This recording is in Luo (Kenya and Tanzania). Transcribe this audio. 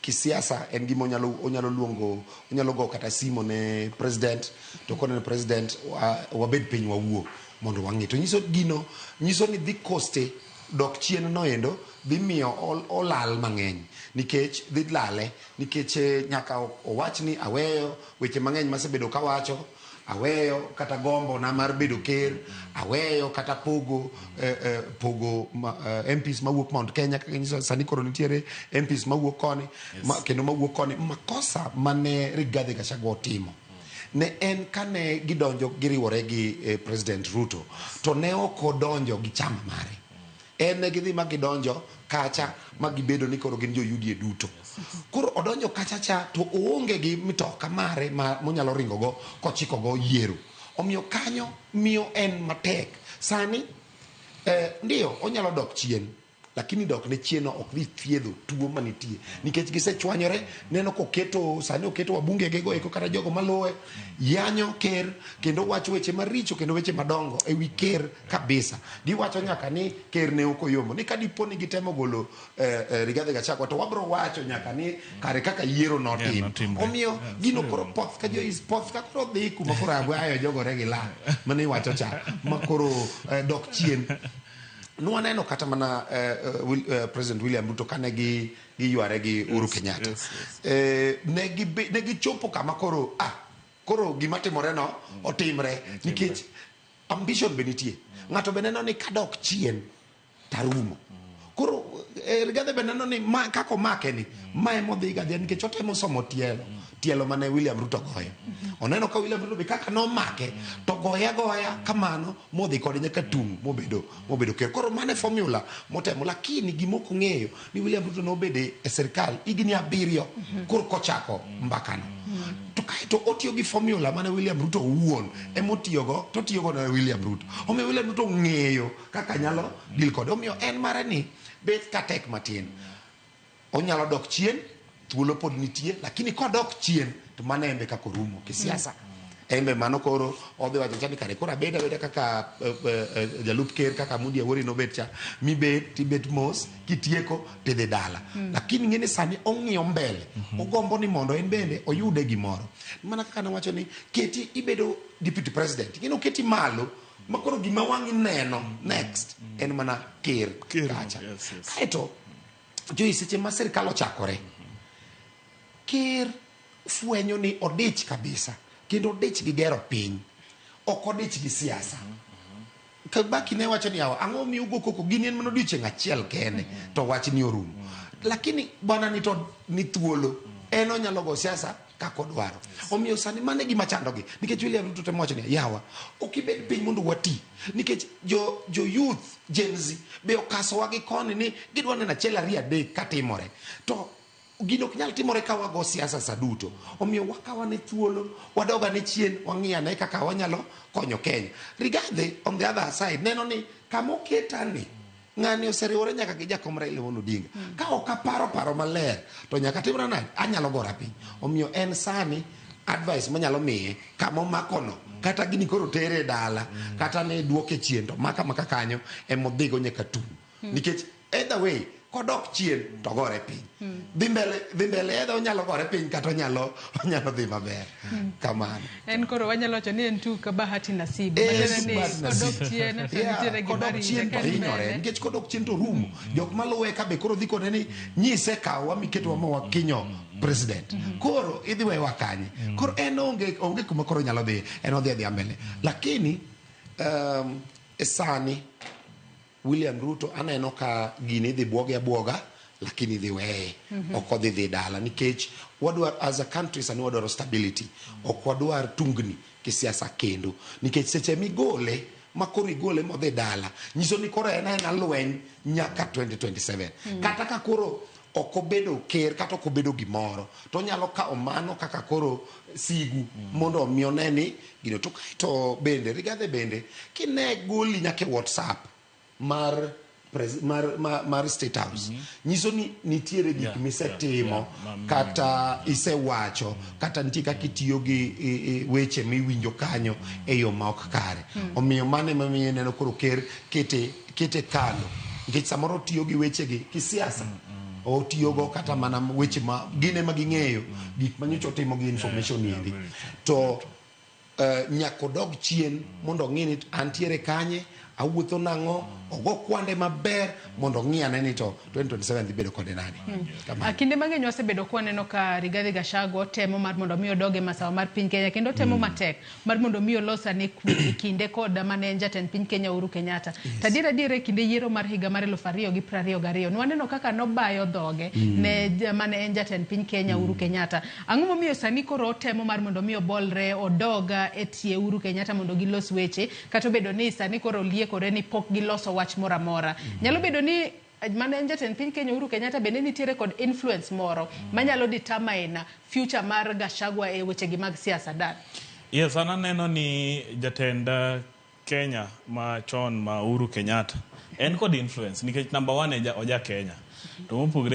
Kisiasa en gima onyalo luongo, onyalo go kata simo ne president to kone ne president wabed piny wawuo mondo wang'i. To nyiso gino, nyiso ni dhi koste dok chien noendo dhi miyo olal mang'eny nikech dhi lale nikech nyaka owach ni aweyo weche mang'eny masebedo kawacho, aweyo kata gombo na mar bedo ker, aweyo kata pogo pogo MPs mawuok Mount Kenya kaka nyiso sani koro nitiere MPs mawuok koni, kendo mawuok koni. Makosa mane Rigathi Gachagua otimo ne en kane gidonjo giriwore gi President Ruto to ne ok odonjo gi chama mare. En ne gidhi ma gidonjo kacha ma gibedo ni koro gin jo UDA duto. Koro odonjo kacha cha to oonge gi mitoka mare ma monyalo ringo go kochiko go yiero. Omiyo kanyo miyo en matek. Sani ndiyo onyalo dok chien, lakini dok ne chien no ok dhi thiedho tuo manitie nikech gisechwanyore. Neno koketo sani oketo wabunge ge go eko kata jogo maluwe yanyo ker kendo wacho weche maricho kendo weche madongo e wi ker kabisa. Giwacho nyaka ni ker ne ok oyombo ni ka dipo ni gitemo golo Rigathi Gachagua to wabro wacho nyaka ni kare kaka yiero notim. Notimre. Omiyo gino koro poth ka Joyce poth ka koro dhi kuma koro ayo jogore gi lang mane iwacho cha ma koro dok chien. Nwaneno kata mana President William Ruto kane gi giyware gi Uhuru Kenyatta. Ne gichopo kama koro koro gima timore no otimre nikech ambition be nitie. Ng'ato be neno ni kadok chien tarumo. Koro Rigathi be neno ni ma, kaka omake ni ma ema odhi ga dhier nikech otemo somo tielo mane William Ruto goyo. Oneno ka William Ruto be kaka nomake to goye agoya kamano modhi kode nyaka tung' mobedo ker. Koro mano e formula motemo, lakini gima ok ong'eyo ni William Ruto nobedo e sirkal higni 7 koro kochako mbakano. To kaeto otiyo gi formula mane William Ruto owuon emotiyogo to otiyogo na William Ruto. Omiyo William Ruto ong'eyo kaka nyalo deal kode. Omiyo en mare ni bet ka tek matin. Onyalo dok chien, thuolo pod nitie, lakini kodok chien to mano embe kaka orumo kisiasa. Embe mano koro odhi wacho cha ni kare koro abed abeda kaka jalup ker kaka Moody Awori nobet cha, mibet tibet mos kitieko tidhi dala. Lakini ng'e ni sani ong'iyo mbele, ogombo ni mondo en bende oyude gimoro. Mana kaka nawacho ni keti ibedo deputy president, ing'e ni oketi malo ma koro gima wang'i neno next en mana ker kacha. Kaeto Joyce, seche ma sirkal ochakore, ker fwenyo ni odich kabisa kendo odich gi gero piny, ok odich gi siasa. Kibaki ne wacho ni yawa, ang'o miyo ugo koko, gini en mana odiochieng' achiel kende to wach ni orumo. Lakini bwana ni to ni thuolo, en onyalo go siasa kaka odwaro. Omiyo sani mano e gima chandogi nikech William Ruto temo wacho ni yawa, ok ibed piny mondo wati nikech jo youth Gen Z be okasowa gi koni ni gidwa neno achiel ariyo adek katimore. To gino ok nyal timore ka wago siasa sa duto. Omiyo wakawane thuolo, wadog ane chien, wang'i ane kaka wanyalo konyo Kenya. Rigathi on the other side neno ni kama oketani, ng'ani oseriwore nyaka gi jakom Raila Amolo Odinga. Ka ok aparo paro maler, to nyaka timra nade? Anyalo gora piny. Omiyo en sani advice manyalo miye kama omakono, kata gini koro tere dala, kata ne duoke chien, to maka maka kanyo emodhigo nyaka tung'. Nikech either way, kodok chien to gore piny. Dhi mbele either onyalo gore piny kata onyalo dhi maber. Kamano. En koro wanyalo wacho ni en tu ka bahati nasibu. Matiende ni Bahati nasibu. kodok chien to nitiere gima Kodok rite, chien to ka en hinyore. mbele. Nikech kodok chien to rumo. Jok maluwe ka be koro dhi kone ni nyise kawa miketwa ma wakinyo president. Koro idhi wewa kanye? Koro en onge kuma koro nyalo dhi. En odhi adhiya mbele. Lakini sani William Ruto aneno ka gini idhi buoge abuoga, lakini idhi weye. Ok odhi dhi dala nikech wadwar as a country sani wadwaro stability. Ok wadwar tungni kisiasa kendo. Nikech seche migole, ma koro igole modhi dala, nyiso ni koro en aena lweny nyaka 2027. Kata ka koro ok obedo ker kata ok obedo gimoro, to onyalo kawo mano kaka koro sigu mondo omi one ni gino. To kaeto bende Rigathi bende kine goli nyaka e WhatsApp mar State House, nyiso ni nitiere gik misetimo, kata isewacho, kata nitie kaka itiyo gi weche miwinjo kanyo e yo ma ok kare. Omiyo mano ema miyo ineno koro ker kete kando, nikech samoro otiyo gi wechegi kisiasa. Otiyogo kata mana weche ma gin ema ging'eyo gik ma nyocha otimo gi information endi. To nyaka odog chien mondo ong'i ni antiere kanye, awuotho nang'o, ogo kwande maber mondo ong'i ane ni to 2027 dhi bedo kode nade. Kamano. Kinde mang'eny wasebedo kwaneno ka Rigathi Gachagua temo mar mondo mi odog e masawa mar piny Kenya kendo temo matek mar mondo mi olos ane kwe e kinde kod mane en jatend piny Kenya Uhuru Kenyatta. To adier adier e kinde yiero mar higa mar 2022 nwaneno kaka nobayo dhoge ne mane en jatend piny Kenya Uhuru Kenyatta. Ang'o momiyo sani koro otemo mar mondo mi obolre odog e tie Uhuru Kenyatta mondo gilos weche, kata obedo ni sani koro oliekore ni pok giloso wach moro amora. Nyalo bedo ni mane en jatend piny Kenya Uhuru Kenyatta bende nitiere kod influence moro manyalo determine future mar Gachagua e wechegi mag siasa dan. Yes, an aneno ni jatend Kenya machon ma Uhuru Kenyatta en kod influence nikech number one oja Kenya. To mopogore